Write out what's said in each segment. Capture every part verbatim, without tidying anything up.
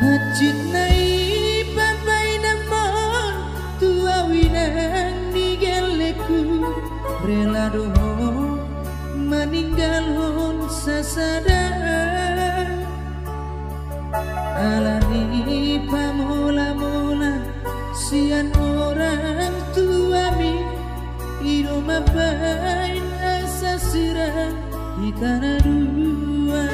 Hansit na i pambahenanmon tu au inang ni gellengku, rela do ho maninggalhon sasada. Ala ni pamola-mola sian orang tuami, i do mambahen asa sirang hita na dua.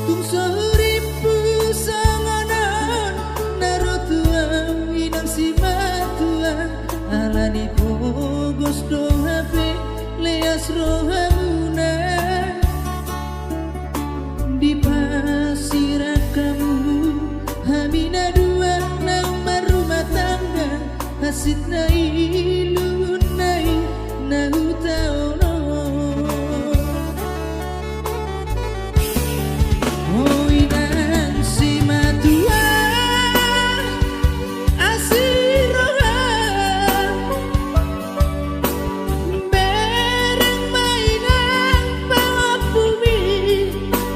Tung so hurippu songon on na ro tu au inang simatua, ala ni pogos do hape leas rohamuna. Dipasirang hamu hami na dua naung marrumah tangga, hansit na i luhutna i na hutaonon. O inang simatua, asi roha, bereng ma inang pahompumi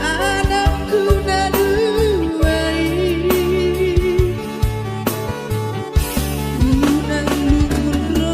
anakku na dua i. Unang lungun ro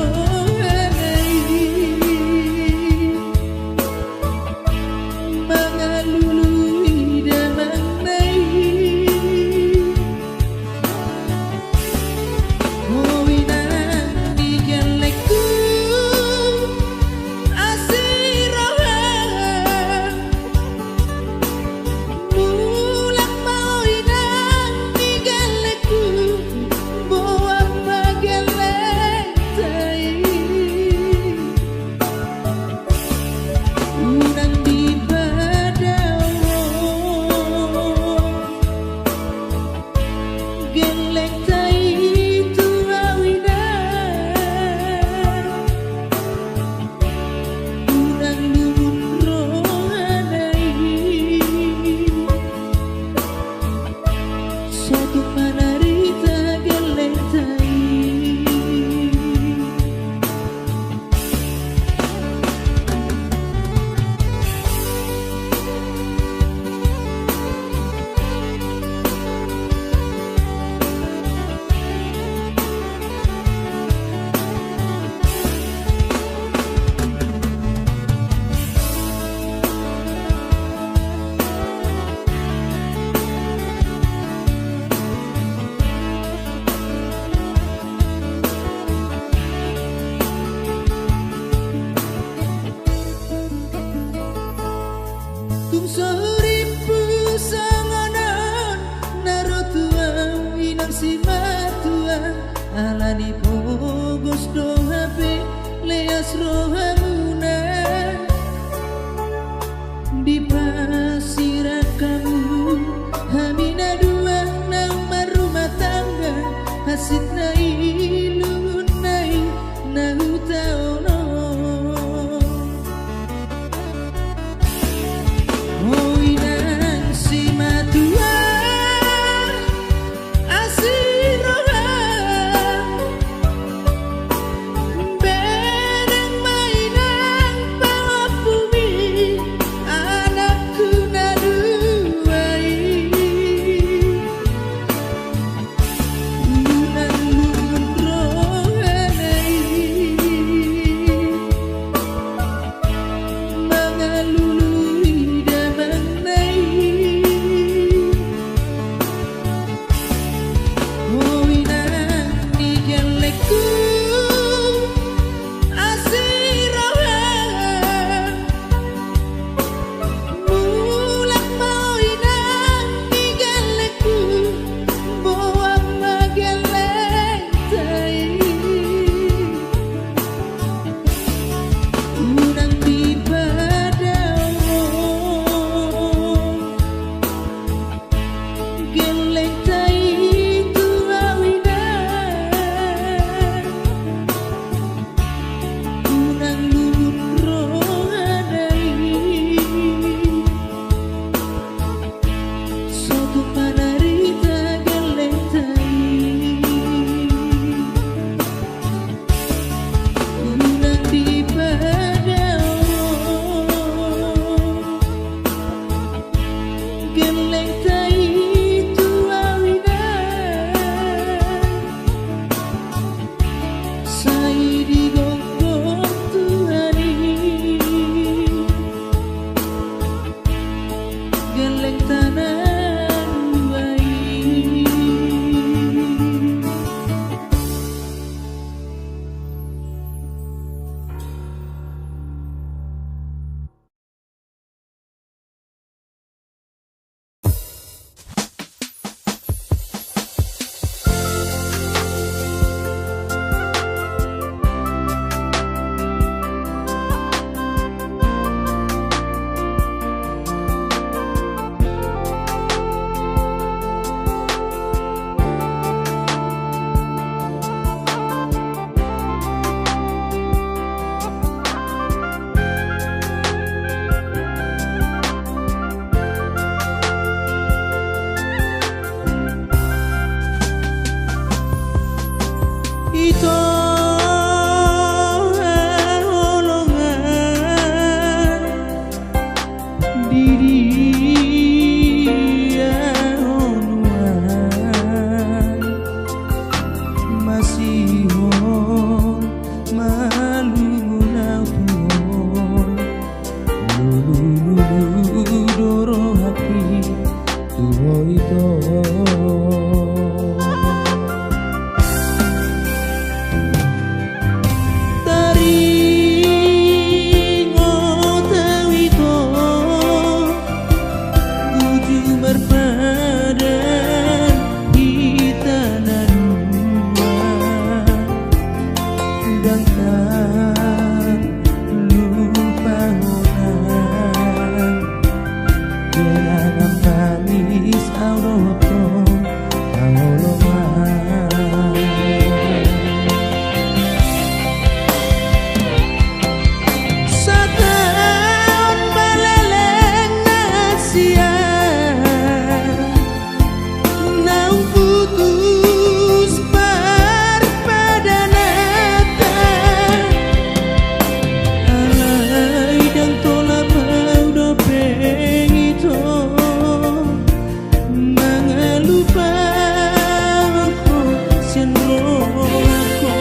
Lupa hona. Kenangan manis au dohot ho, haholongan. Sataon ma leleng na sian naung putus parpadananta. Alai ndang tolap au dope ito mangalupahon ho sian rohangku.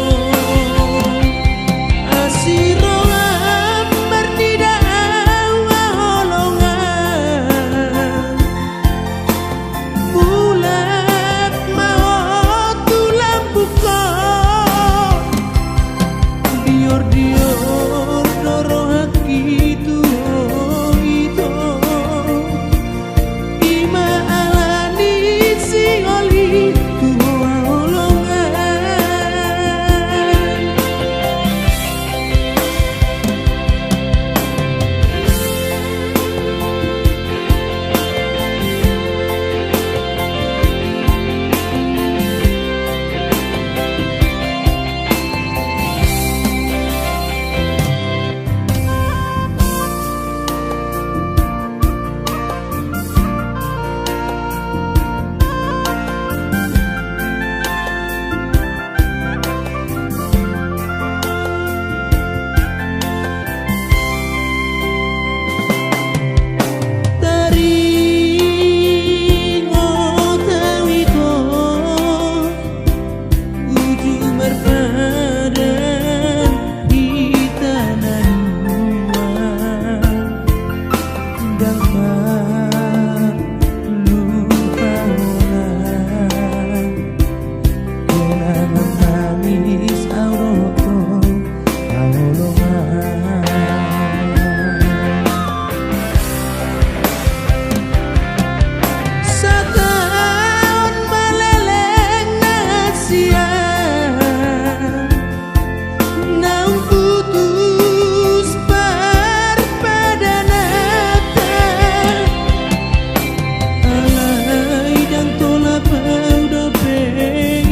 Asi roham marnida au haholongan. Mulak ma ho tu lambungku. Diordior do rohangki tu ho ito. I ma ala ni sihol i tu ho haholongan. Taringot au ito, ujung marpadan hita na dua. Ndang marlupa hona. Kenangan manis au dohot ho, haholongan. Sataon ma leleng na sian naung putus parpadananta. Alai ndang tolap au dope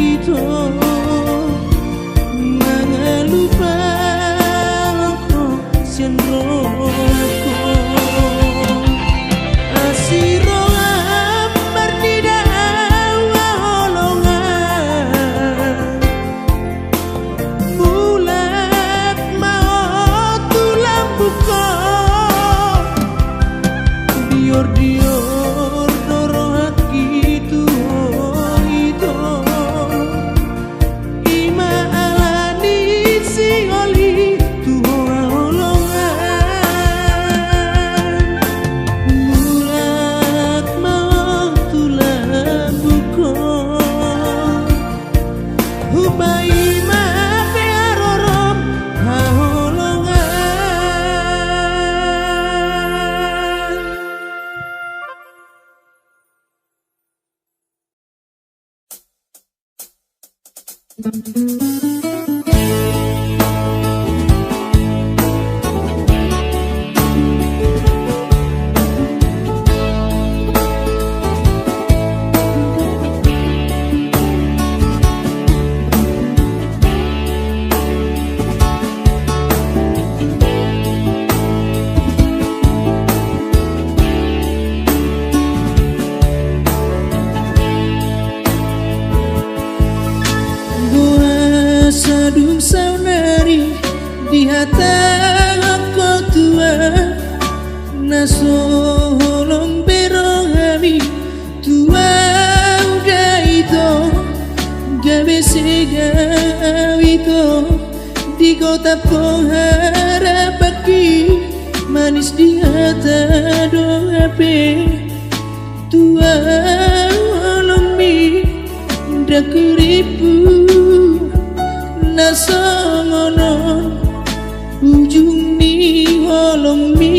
ito mangalupahon ho sian rohangku. Asi roham marnida au haholongan. Mulak ma ho tu lambungku. Diordior do rohangki tu ho ito. I ma ala ni sihol i tu ho haholongan. Mulak ma ho tu lambungku. Hupaima pe harorom haholongan. Boasa dung saonari dihatahon ho tu ahu, na so holong be rohami tu ahu da ito, gabe sega au ito. Di gotap ho harapanki, manis di hata do hape tu ahu holongmi, ndang hurippu na songon on ujung ni holongmi.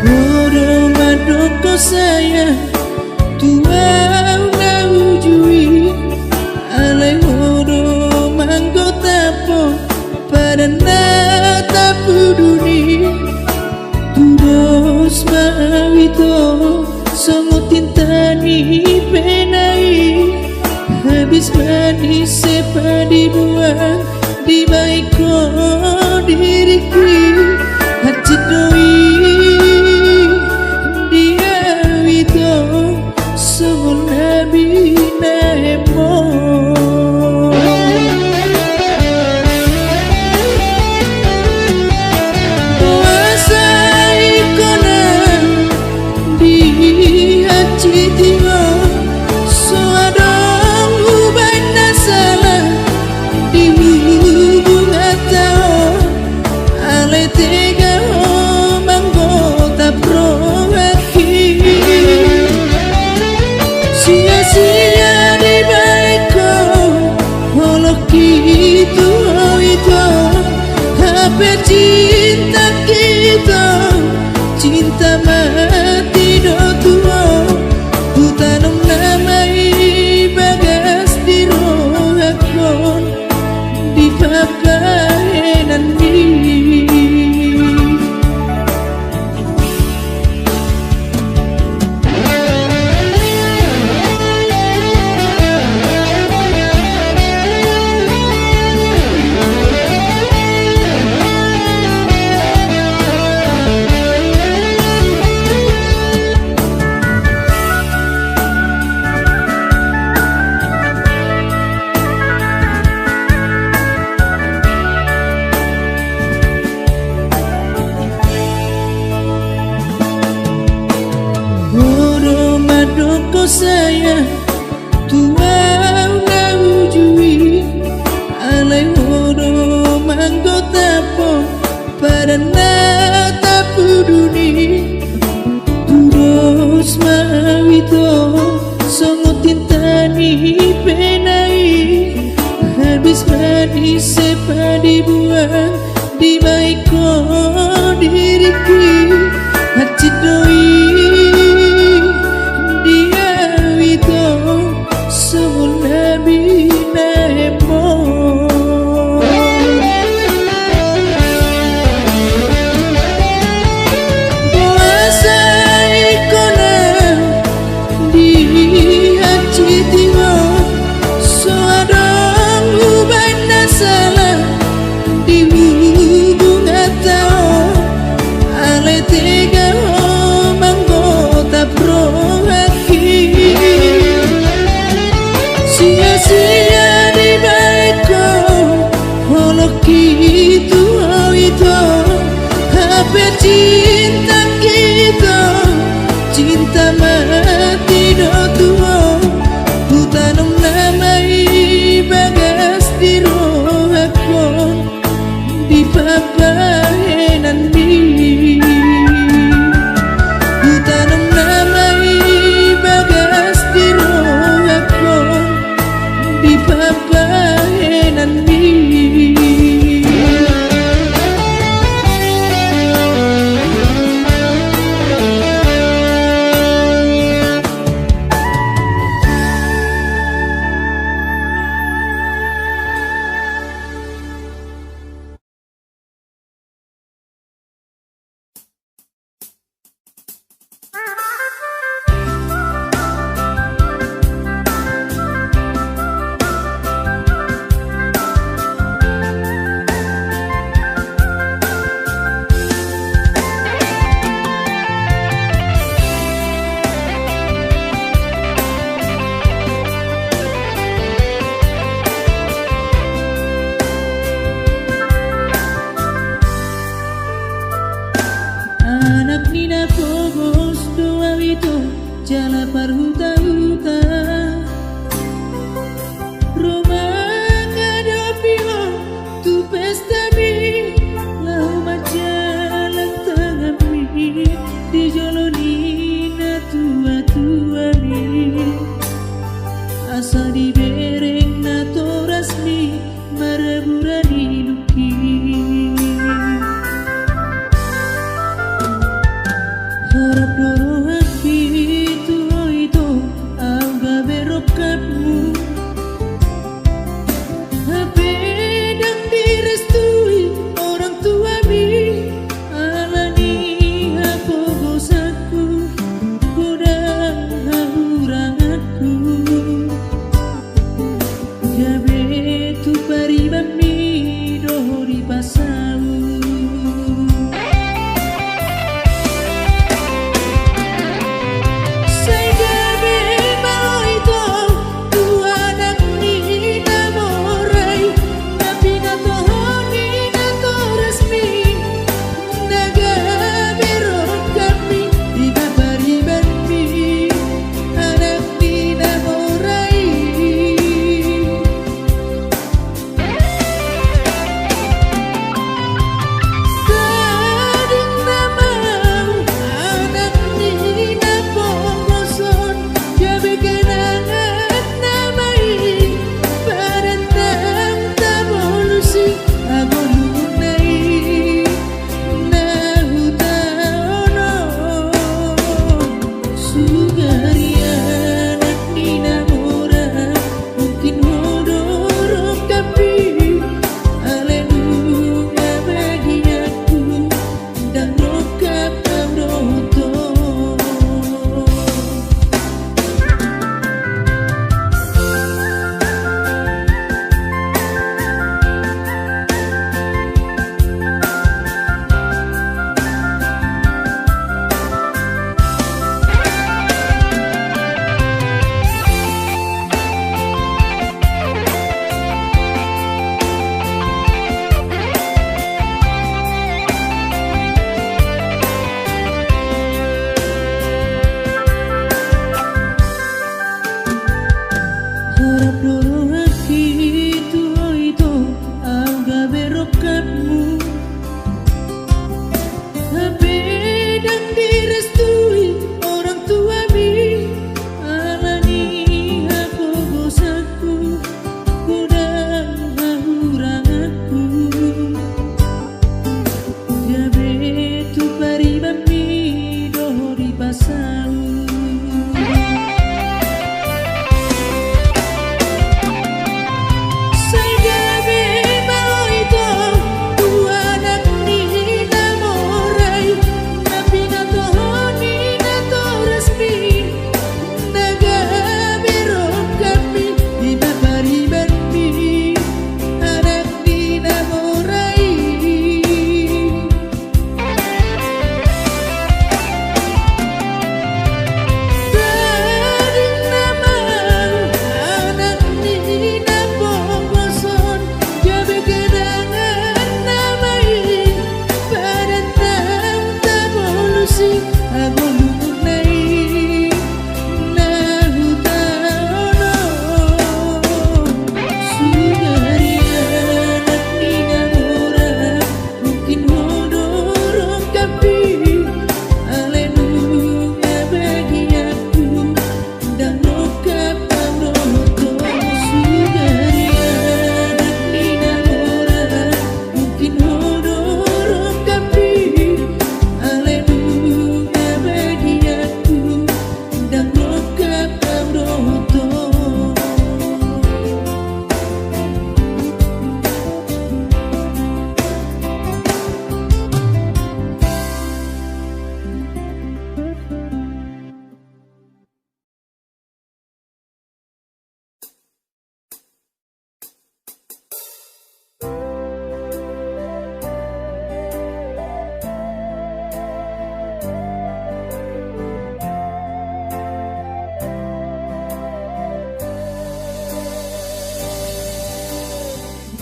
Ho do mandok ho sayang tu ahu na Manis sepa dibuang, dibaen ho diringki. Hansit do i di au ito, songon na binahenmu. Boasa ingkon na dihansit ho, so adong hubaen na sala di hubunganta on, alai tega ho manggotap rohangki. Sia-sia dibaen ho holongki tu ho ito, hape cintangki ito, cinta mati do tu ho. Hutanom nama i bagas di rohangkon, di pambahenanmi. Ho do mandok ho sayang tu au na uju i, alai ho do manggotap ho padan na tapudun i. Tudos ma au ito songon tinta ni pena i, habis manis sepa dibuang, dibaen ho diringki. Hansit do i di au ito, songon na binahenmu. Boasa ingkon na dihansit ho, so adong hubaen na sala di hubunganta on, alai tega ho manggotap rohangki. Sia-sia dibaen ho holongki tu ho ito, hape cintangki ito, cinta mati do tu ho. Hutanom nama i bagas di rohangkon, di pambahenanmi. Hutanom nama i bagas di rohangkon, di pambahenanmi. Anak ni na pogos do au ito jala parhutahuta. Ro mangadopi ho tu pestami, laho manjalang tanganmi di jolo ni natuatuami. Asa dibereng natorasmi marabura ni dungki. Horap do rohangki tu ho ito, au gabe rongkapmu. Hape ndang direstui orang tuami, ala ni hapogosanku, godang hahuranganku.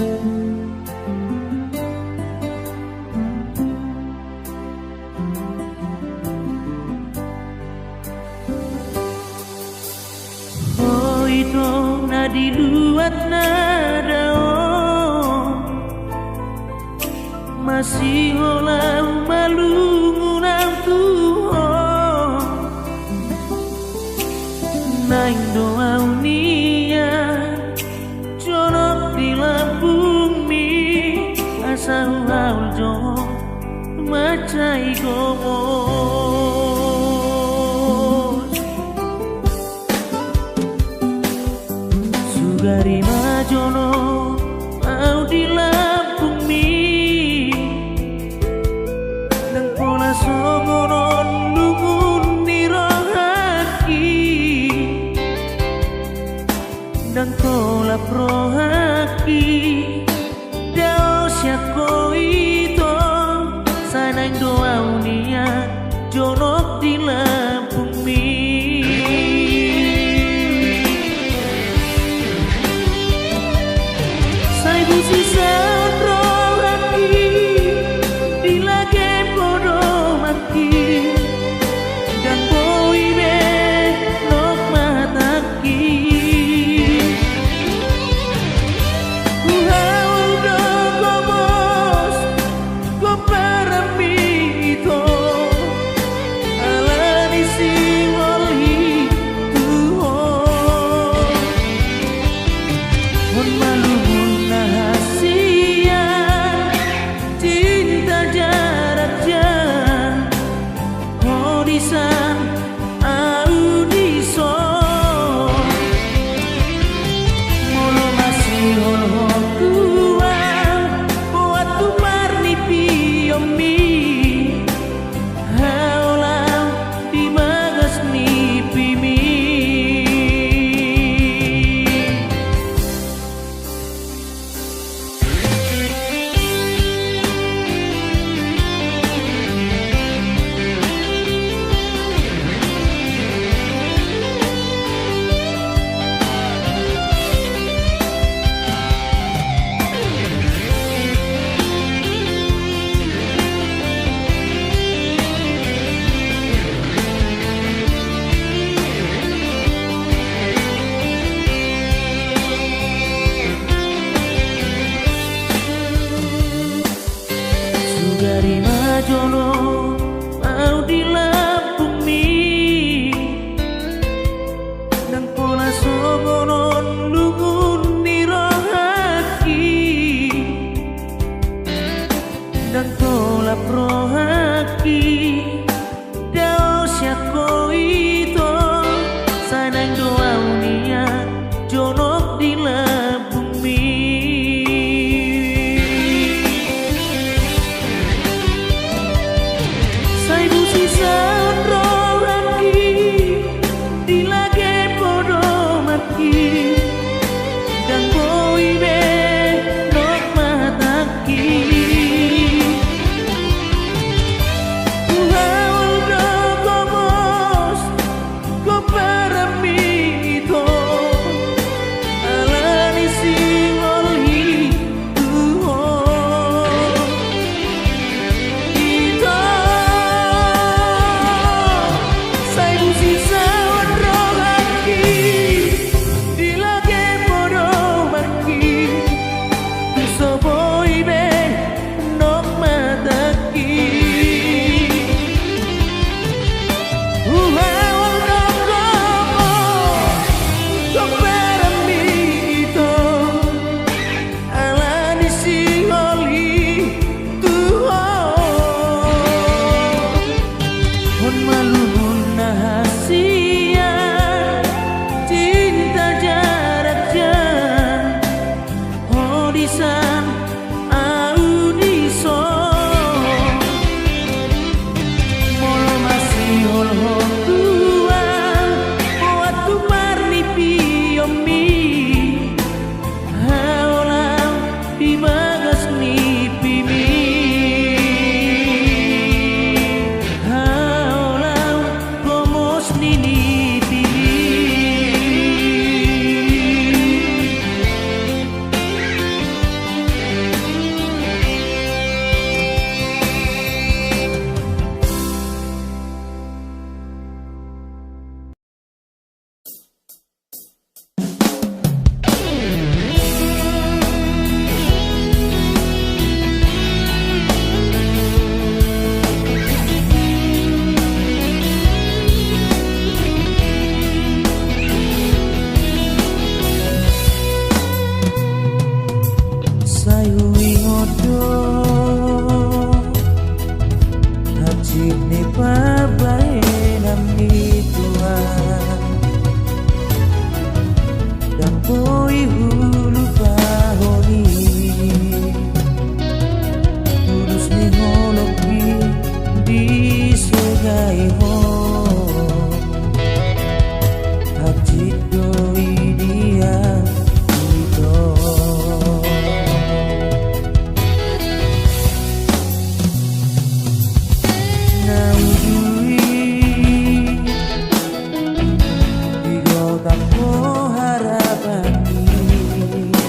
Ho ito na di luat na dao, masihol ahu malungun tu ho. Naeng do ahu nian jonok di lambungmi, asa huhaol jo ho mansai gomos. Sugari ma jonok ahu di lambungmi, ndang pola songon on lungun ni rohangki. Ndang tolap rohangki dao sian ho ito, sai naeng do ahu nian jonok di lambungmi. Sai busisan rohangki di lage podomanki, ndang boi be nok matangki. Huhaol do gomos gomparanmi ito, ala ni sihol i tu ho. On ma lungun na hasian, cinta jarak jauh, ho di san ahu di son. Molo masihol ho tu ahu, boan tu parnipionmi, haol ahu di bagas nipimi. Sugari ma jonok ahu di lambungmi, ndang pola songon on lungun ni rohangki, ndang tolap rohangki dao sian ho ito, sai naeng do ahu nian jonok di lambungmi. Sai busisan rohangki di lage podomanki, Ndang boi hulupa ho i. Tulus ni holongki disegai ho. Hansit do i di hita. Na ujui di gotangku harapan i.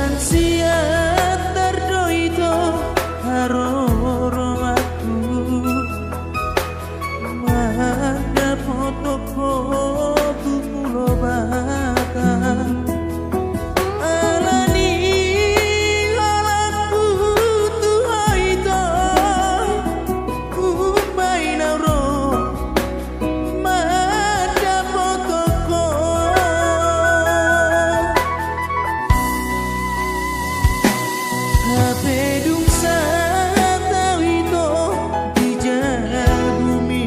Sian-sian tardo ito haroroanku, mandapothon ho tu pulo Batam. Alani i holan tu ho ito, umbahen au ro mandapothon ho. Hape dung sahat au ito di jala bumi,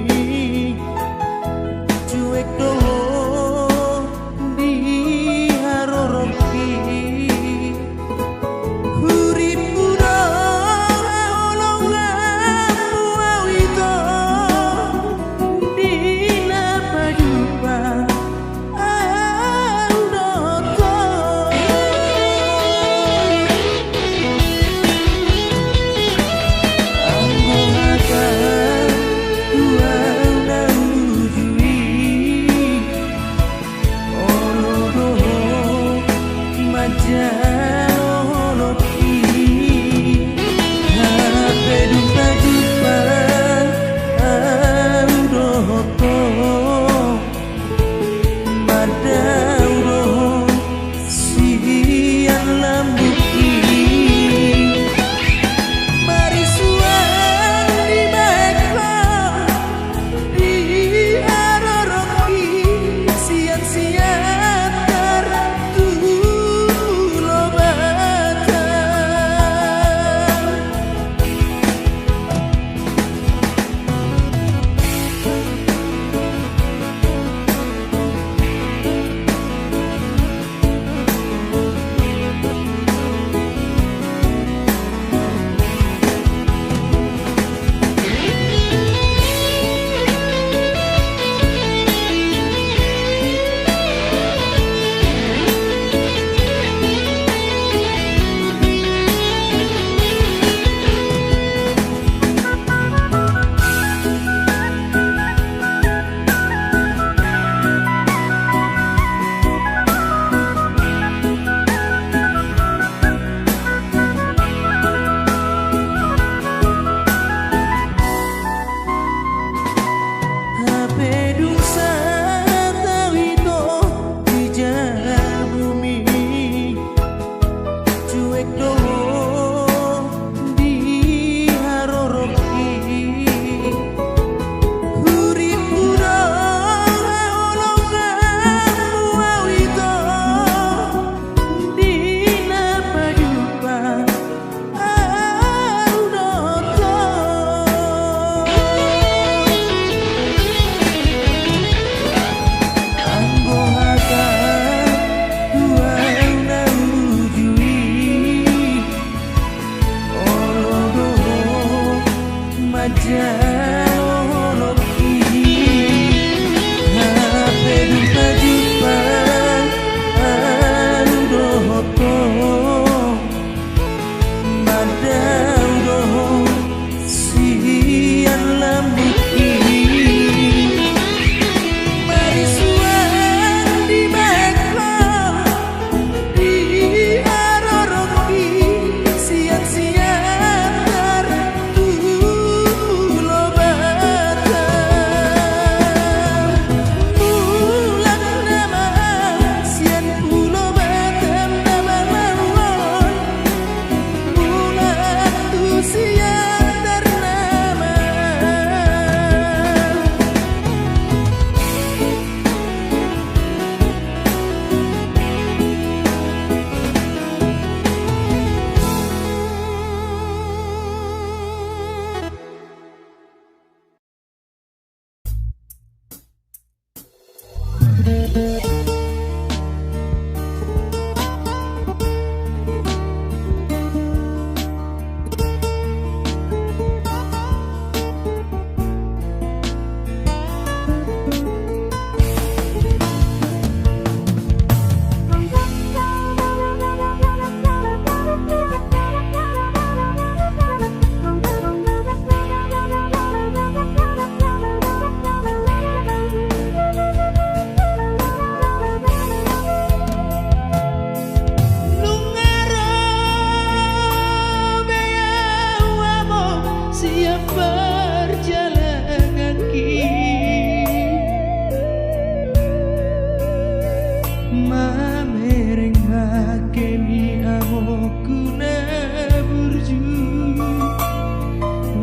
juek do ho di haroroanki. Hurippu do haholonganmu au ito, di na pajumpang au dohot ho. Anggo hata tua na uju i, olo do ho manjalo holongki. Hape dung pajumpang au dohot ho, mandao do ho sian lambungki. Marisuan dibahen ho di haroroanki, sian-sian tar tu pulo Batam.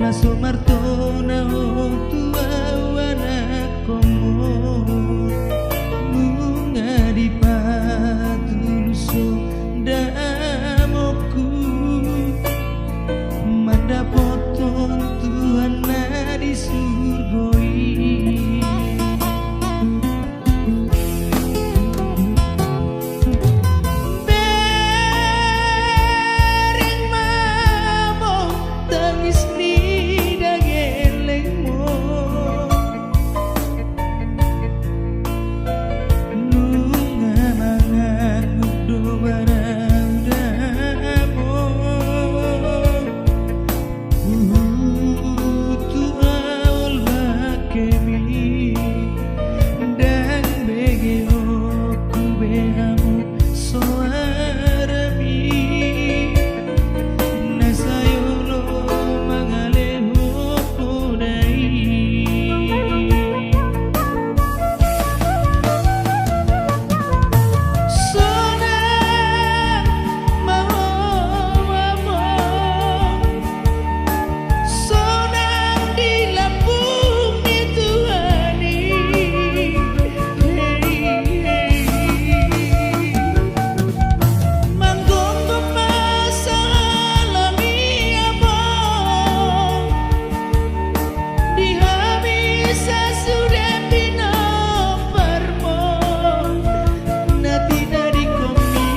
So martona ho tu ahu anakkonmu, nunga dipatulus ho damokku, mandapothon Tuhan na di surgo i. Bereng ma among tangis ni dagelengmu. Nunga mangangguk do barau damokku. Huhut tu aol bangkemi, ndang bege ho be hamu soarami, na sai olo mangalehon poda i. Sonang ma ho among, sonang di lambung ni Tuhan i. Hei, hei. Manggomgom ma sahalami among, di hami sasude pinomparmon na tinadingkonmi.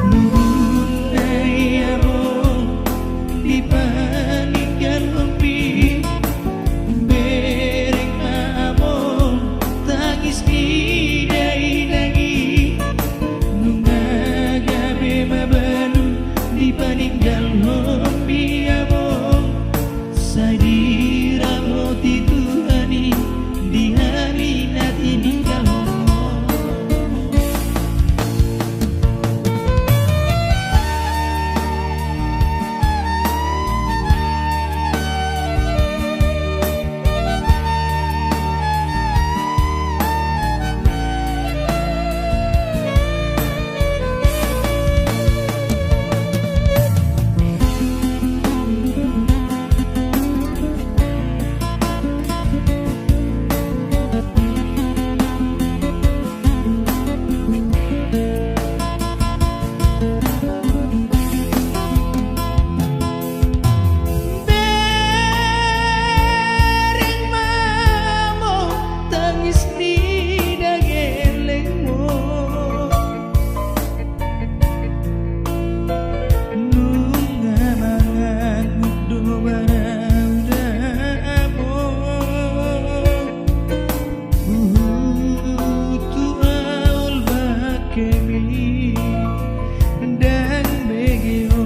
Lulunna i among dipaninggalhonmi. Bereng ma among tangis ni dainang i. Nunga gabe mabalu dipaninggalhonmi among. Sai diramoti Tuhan i di hami na tininggalhon. Bereng ma among tangis ni dagelengmu. Nunga mangangguk do barau damokku. Huhut tu aol bangkemi, ndang bege ho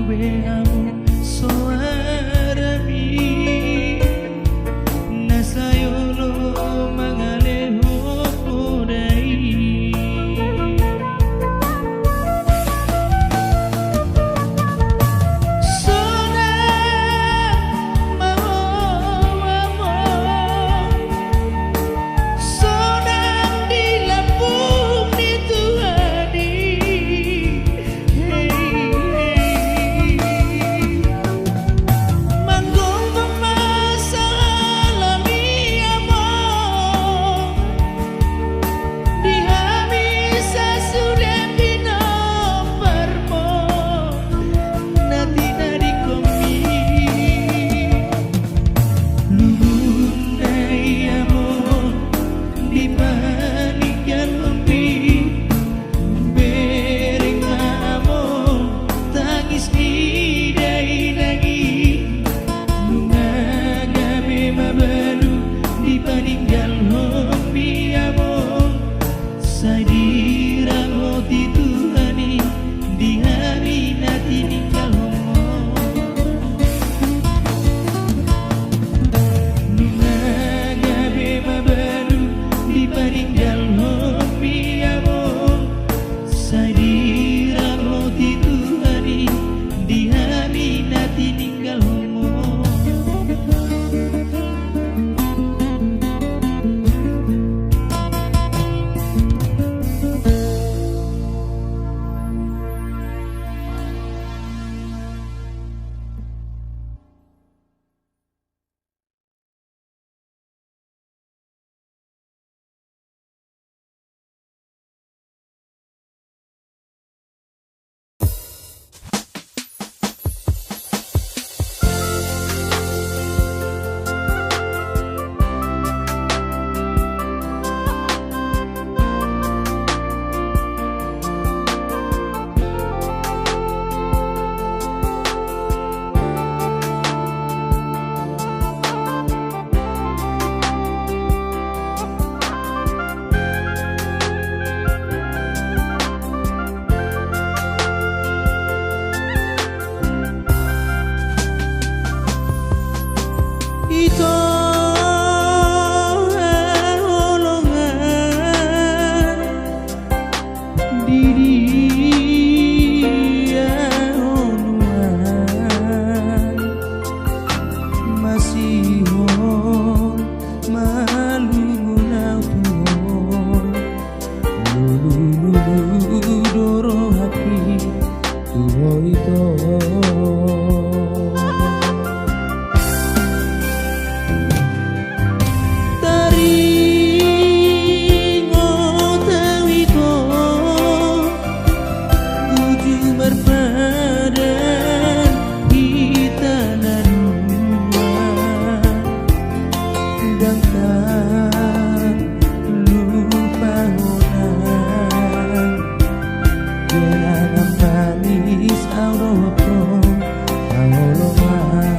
be hamu soarami, na sai olo mangalehon poda i. Sonang ma ho among, sonang di lambung ni Tuhan i. Hei, hei. Manggomgom ma sahalami among, di hami sasude pinomparmon na tinadingkonmi. Lulunna i among dipaninggalhonmi. Bereng ma among tangis ni dainang i. Nunga gabe mabalu dipaninggalhonmi among. Sai diramoti Tuhan i di hami na tininggalhon. Nunga gabe mabalu dipaninggalhonmi among. Sai diramoti Tuhan i di hami na tininggalhon. Lulululu do rohangki tu ho ito. Taringot au ito, uju marpadan hita na dua. Ndang talupa hona. Kenangan manis au dohot ho, haholongan.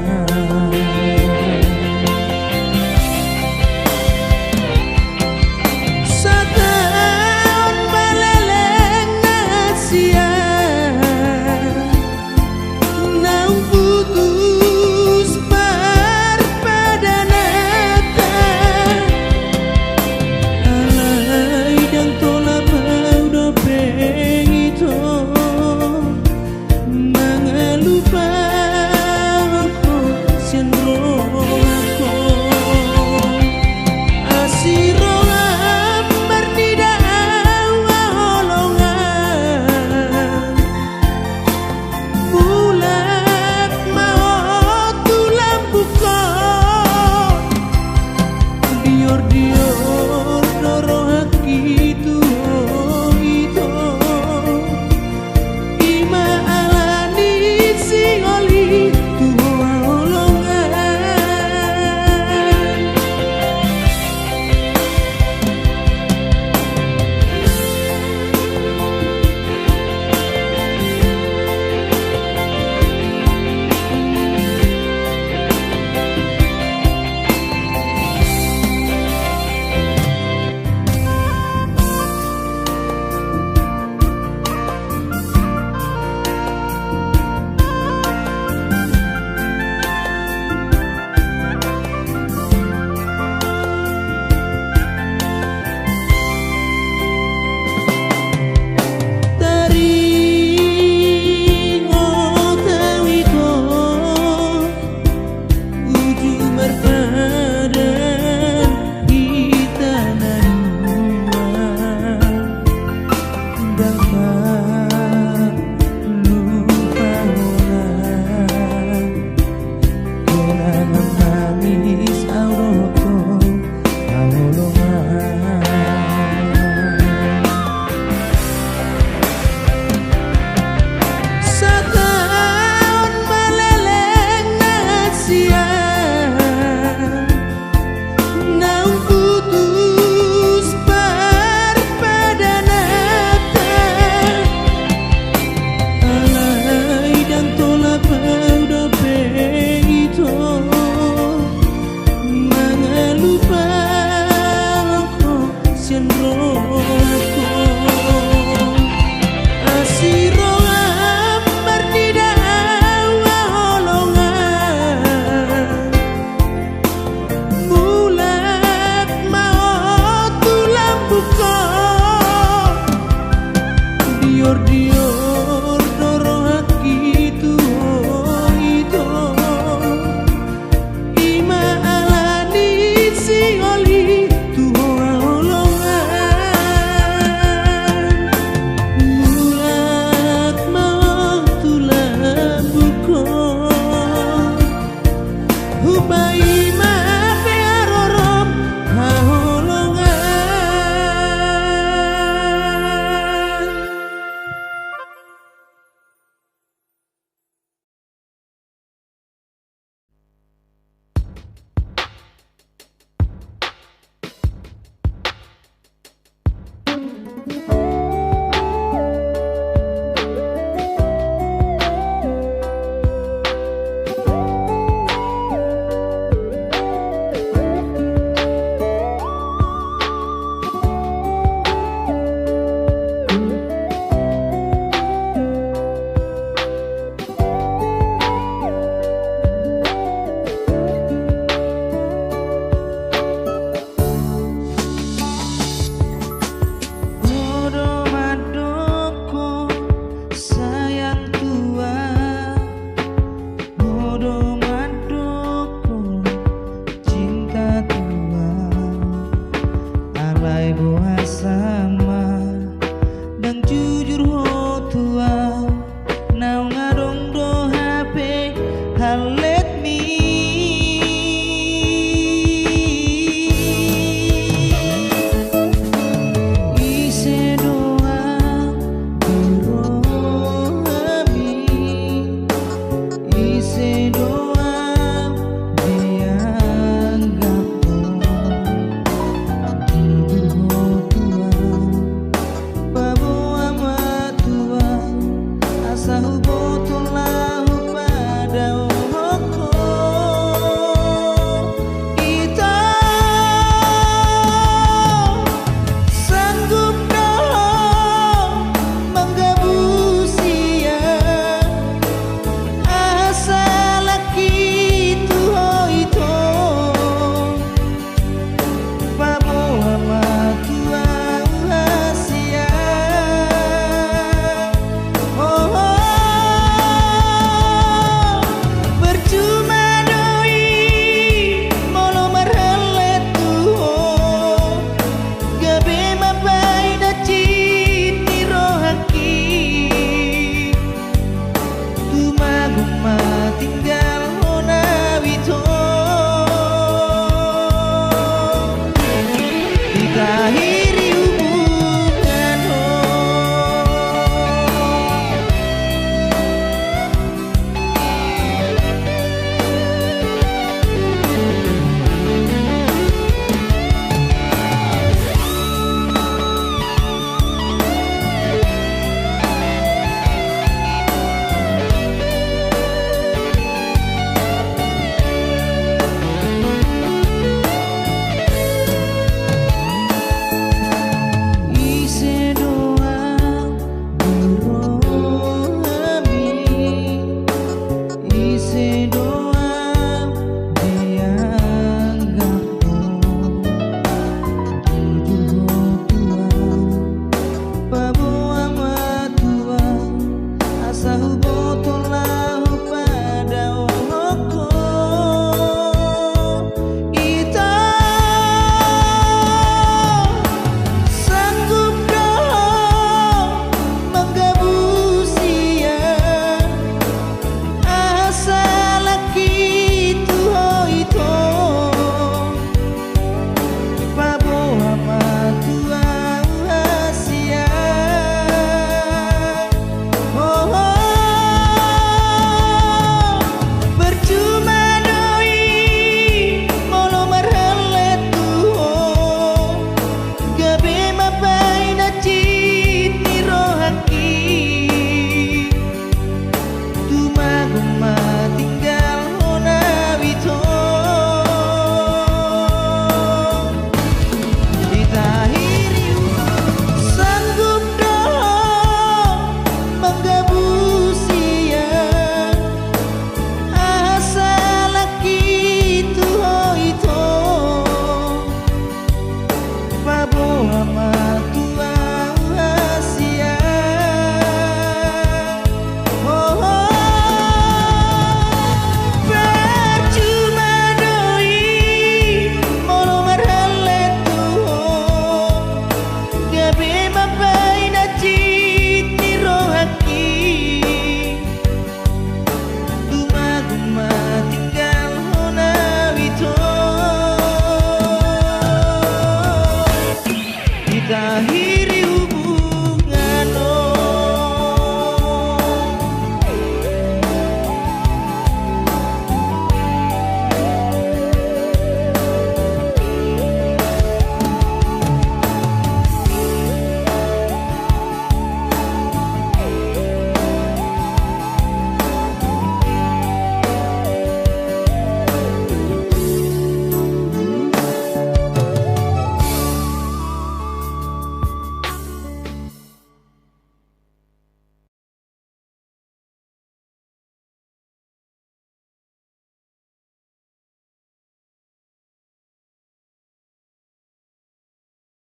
Sataon ma leleng na sian naung putus parpadananta. Alai ndang tolap au dope ito mangalupahon ho sian rohangku. Asi roham marnida au, haholongan. Mulak ma ho tu lambungku. Diordior do rohangki tu ho ito. I ma ala ni singoli tu ho, haholongan. Taringot au ito, uju marpadan hita na dua. Ndang talupa hona. Kenangan manis au dohot ho, haholongan. Sataon ma leleng na sian naung putus parpadananta. Alai ndang tolap au dope ito mangalupahon ho sian rohangku. Asi roham marnida au, haholongan. Mulak ma ho tu lambungku. Diordior